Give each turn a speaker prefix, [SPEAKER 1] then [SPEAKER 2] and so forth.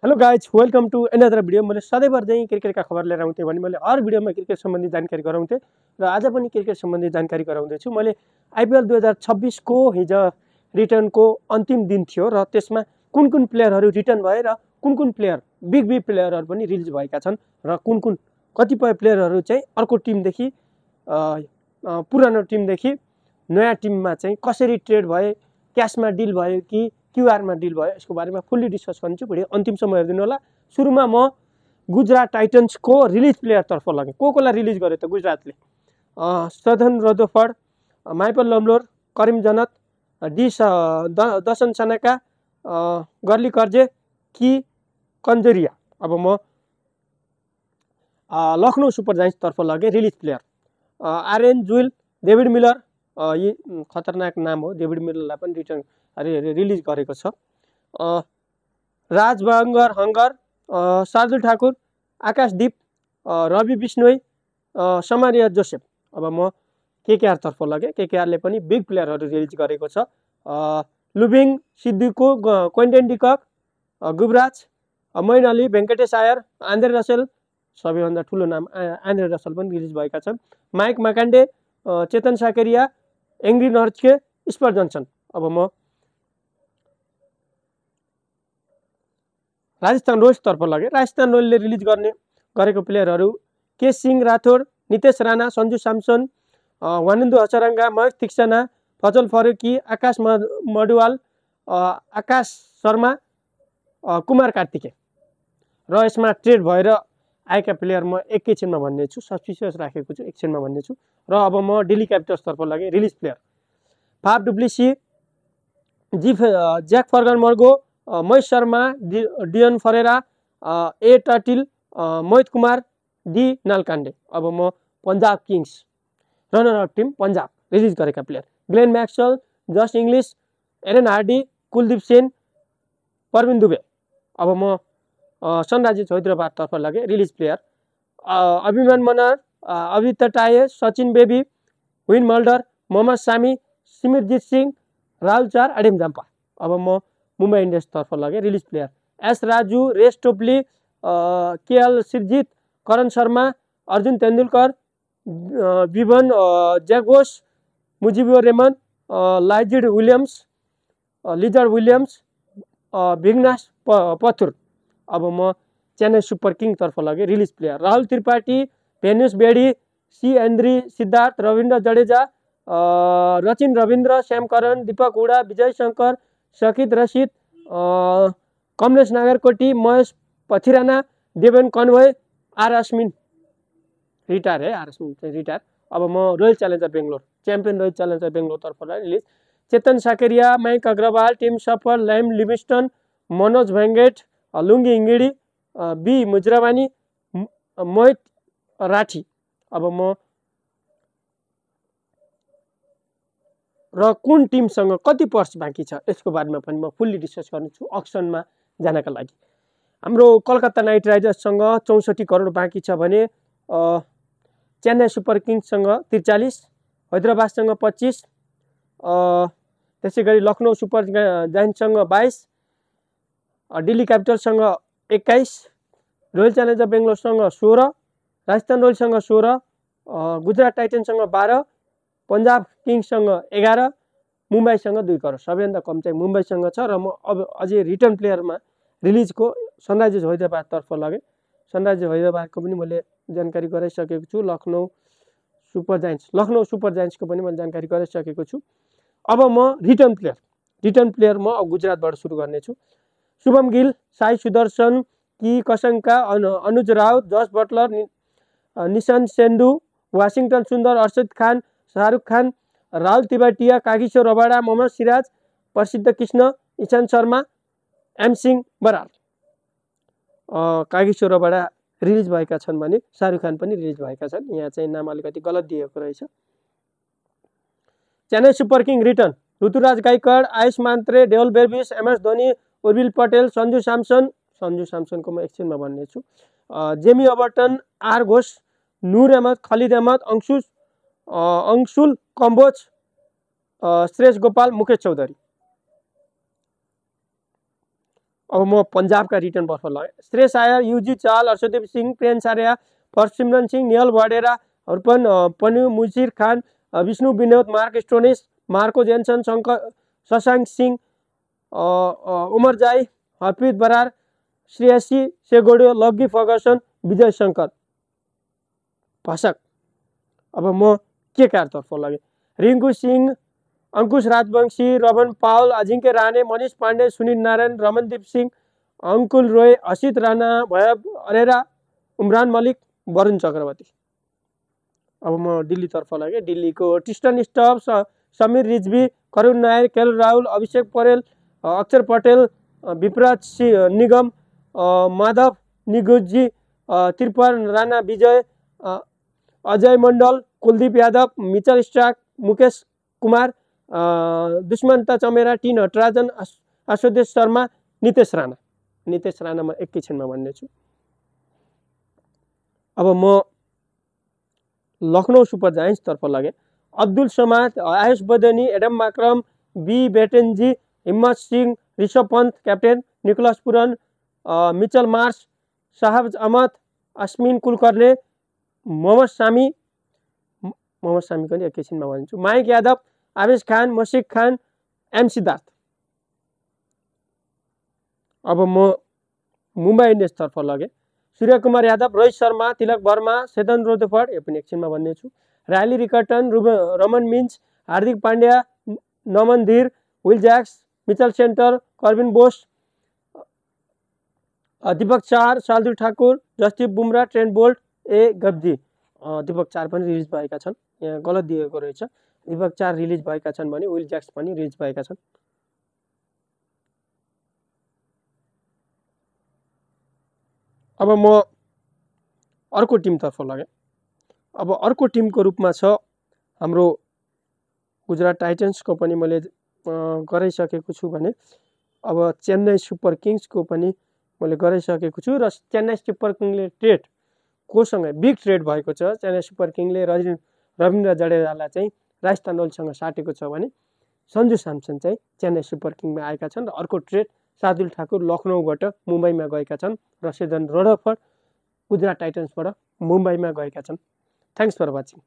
[SPEAKER 1] Hello guys welcome to another video. मैले सधैँभर चाहिँ क्रिकेटका खबर लिएर आउँथेँ भने मैले हर भिडियोमा क्रिकेट सम्बन्धी जानकारी गराउँथेँ र आज पनि क्रिकेट सम्बन्धी जानकारी गराउँदैछु। मैले आइपिएल 2026 को हिजो रिटर्नको अन्तिम दिन थियो र त्यसमा कुन कुन प्लेयरहरू रिटर्न भए र कुन कुन प्लेयर बिग प्लेयरहरू पनि रिलिज भएका छन् र कुन कुन कतिपय प्लेयरहरू चाहिँ अर्को टिमदेखि पुरानो टिमदेखि नयाँ टिममा चाहिँ कसरी ट्रेड भए, क्यासमा डिल भयो कि क्युआरमा डिल भयो, यसको बारेमा फुल्ली डिस्कस गर्छु। भिडियो अन्तिमसम्म हेरिदिनु होला। सुरुमा म गुजरात टाइटन्सको रिलिज प्लेयरतर्फ लगेँ। कोलाई रिलिज गर्यो त गुजरातले? सदन रदोफर्ड, माइपल लम्लोर, करिम जन्नत, दसन सनाका, गर्ली कर्जे कि कन्जरिया। अब म लखनऊ सुपर जायन्ट्सतर्फ लगेँ रिलिज प्लेयर। आरएन जुइल, डेभिड मिलर, यी खतरनाक नाम हो। डेभिड मिलरलाई पनि रिटर्न रिलिज गरेको छ। राज हङ्गर, शार्दुल ठाकुर, आकाशदीप, रवि बिश्नोई, समारिया जोसेफ। अब म केकेआर तर्फ लगेँ। केकेआरले पनि बिग प्लेयरहरू रिलिज गरेको छ। लुबिङ, सिद्धिको, क्विन्टन डिकक, गुबराज, मोइन अली, भेङ्कटेश आयर, आन्द्रे रसेल, सबैभन्दा ठुलो नाम आन्द्रे रसेल पनि रिलिज भएका छन्। माइक म्याकान्डे, चेतन साकेरिया, एङ्ग्री नर्चके, स्पर जोन्सन। अब म राजस्थान रोयल्सतर्फ लगेँ। राजस्थान रोयल्सले रिलिज गरेको प्लेयरहरू के सिंह राठौर, नितेश राणा, सञ्जु सैमसन, वानिन्दु हचरङ्गा, महेश थिक्सना, फजल फरुकी, आकाश मडवाल, आकाश शर्मा, कुमार कार्तिके। र यसमा ट्रेड भएर आएका प्लेयर म एकैछिनमा भन्ने छु, सस्पिसियस राखेको छु, एकछिनमा भन्ने छु। र अब म दिल्ली क्यापिटल्सतर्फ लगेँ। Release player Faf du Plessis, Jake Fraser McGurk, Mahesh Sharma, Donovan Ferreira, ए टटिल, मोहित कुमार, डी नालकाण्डे। अब म Punjab Kings runner up team Punjab release गरेका player Glenn Maxwell, Josh Inglis, Aaron Hardie, Kuldeep Sen, Praveen Dubey. अब म सनराइजर्स हैदराबादतर्फ लगेँ। रिलिज प्लेयर अभिमान मनार, अभित टाये, Sachin Baby, Wiaan Mulder, Mohammed Shami, Simarjeet Singh, Rahul चार, एडम जाम्पा। अब म मुम्बई इन्डियन्सतर्फ लगेँ। Release player S Raju, Reece Topley, KL Srijith, Karan Sharma, Arjun Tendulkar, Bevon Jacobs, Mujeeb ur Rahman, Lizaad Williams, Lizaad Williams, Vignesh Puthur. अब म चेन्नई सुपर किङ्सतर्फ लगेँ। Release player Rahul Tripathi, Vansh Bedi, C Andre, Siddharth, Ravindra Jadeja, Rachin Ravindra, Sam Curran, Deepak Hooda, Vijay Shankar, Shaik Rasheed, Kamlesh Nagarkoti, Mahesh Pathirana, Devon Conway, R Ashwin retire है। आर अश्विन चाहिँ रिटायर। अब म royal challenger Bangalore champion Royal Challengers बेङ्गलोरतर्फ release Chetan Sakariya, Mayank Agarwal, Tim Seifert, Liam Livingstone, Manoj भेङ्गेट, Lungi Ngidi, B Muzarabani, Mohit Rathee. अब म र कुन टिमसँग कति पर्स बाँकी छ यसको बारेमा पनि म फुल्ली डिस्कस गर्नेछु अक्सनमा जानका लागि। हाम्रो कलकत्ता नाइट राइडर्ससँग 64 करोड बाँकी छ भने चेन्नई सुपर किङ्ससँग 43, हैदराबादसँग 25, त्यसै गरी लखनऊ सुपर जायन्ट्ससँग 22, दिल्ली क्यापिटल्ससँग 21, रोयल च्यालेन्जर बेङ्गलोरसँग 16, राजस्थान रोयल्ससँग 16, गुजरात टाइटन्ससँग 12, पन्जाब किङ्ससँग 11, मुम्बईसँग 2 करोड। सबैभन्दा कम चाहिँ मुम्बईसँग छ। र म अब अझै रिटर्न प्लेयरमा रिलिजको सनराइजर्स हैदराबादतर्फ लगेँ। सनराइजर्स हैदराबादको पनि मैले जानकारी गराइसकेको छु। लखनऊ सुपर जायन्ट्सको पनि मैले जानकारी गराइसकेको छु। अब म रिटर्न प्लेयर म गुजरातबाट सुरु गर्नेछु। शुभम गिल, साई सुदर्शन, की कसङ्का, Anuj Rawat, Jos Buttler, Nishant Sindhu, Washington Sundar, Arshad Khan, Shahrukh Khan, Rahul Tewatia, Kagiso Rabada, Mohammed Siraj, Prasidh Krishna, Ishant Sharma, M Singh Brar. Kagiso Rabada release भएका छन् भने शाहरुख खान पनि रिलिज भएका छन्। यहाँ चाहिँ नाम अलिकति गलत दिएको रहेछ। Chennai Super King return Ruturaj Gaikwad, Ayush Mhatre, Dewald Brevis, MS Dhoni, Urvil Patel, Sanju सैमसनको म एकछिनमा भन्ने छु, Jamie Overton, R Ghosh, Noor Ahmad, Khaleel Ahmed, Anshul Kamboj, Shreyas Gopal, Mukesh Choudhary. अब म पन्जाबका रिटर्नतर्फ लगेँ। श्रेयस आयर, युजी चाल, हर्षदीप सिंह, प्रियंश आर्या, परसिमरन सिंह, निहल वाडेरा, अर्पण पन्यु, Musheer Khan, Vishnu Vinod, Mark Stoinis, Marco Jansen, Shashank Singh, Omarzai, Harpreet Brar, Shreyasi सेगोडे, लग्गी फर्गसन, विजय शङ्कर भसक। अब म केकेआरतर्फ लगेँ। रिङ्कू सिंह, अंकुश राजवंशी, रमन पाउल, अजिङ्क्य राणे, मनिष पाण्डे, सुनिल नारायण, रमनदीप सिंह, अंकुल रोय, असित राणा, भयब अरेरा, उमरान मलिक, वरुण चक्रवर्ती। अब म दिल्लीतर्फ लगेँ। दिल्लीको Tristan Stubbs, Sameer Rizvi, Karun Nair, KL Rahul, Abhishek Porel, Axar Patel, Vipraj Nigam, Madhav निगुजी, Tripurana Vijay, Ajay Mandal, Kuldeep Yadav, Mitchell Starc, Mukesh Kumar, Dushmantha Chameera, T Natarajan, Ashutosh Sharma, Nitish Rana. Nitish Rana म एकैछिनमा भन्नेछु। अब म लखनऊ सुपर जायन्ट्सतर्फ लगेँ। अब्दुल समाद, आयुष बदनी, एडम माक्रम, बी बेटेन्जी, Himmat Singh, Rishabh Pant captain, Nicholas Pooran, Mitchell Marsh, Shahbaz Ahmed, Ashwin Kulkarni, Mohammad सामी पनि एकैछिनमा भन्छु, माइक यादव, आवेश खान, मसिक खान, एम सिद्धार्थ। अब म मुम्बई इन्डियन्सतर्फ लगेँ। सूर्य कुमार यादव, रोहित शर्मा, तिलक वर्मा, चेतन रोदफोर्ड, यो पनि एकछिनमा भन्नेछु, Rilee रिकर्टन, Raman Minz, Hardik Pandya, Naman Dhir, Will Jacks, Mitchell Santner, Corbin Bosch, Deepak Chahar, Shardul Thakur, Jasdeep Bumrah, Trent Boult, A गब्जी। दीपक चार पनि रिलिज भएका छन्, यहाँ गलत दिएको रहेछ। दीपक चार रिलिज भएका छन् भने विल ज्याक्स पनि रिलिज भएका छन्। अब म अर्को टिमतर्फ लगेँ। अब अर्को टिमको रूपमा छ हाम्रो गुजरात टाइटन्सको पनि मैले गराइसकेको छु भने अब चेन्नई सुपर किङ्सको पनि मैले गराइसकेको छु र चेन्नई सुपर किङ्सले ट्रेड कोसँग बिग ट्रेड भएको छ। चेन्नई सुपर किङ्सले रविन्द्र जडेजालाई चाहिँ राजस्थान रोयल्ससँग साटेको छ भने सञ्जु सैमसन चाहिँ चेन्नई सुपर किङ्समा आएका छन् र अर्को ट्रेड शार्दुल ठाकुर लखनऊबाट मुम्बईमा गएका छन् र चेतन रोदफोर्ड गुजरात टाइटन्सबाट मुम्बईमा गएका छन्। Thanks for watching.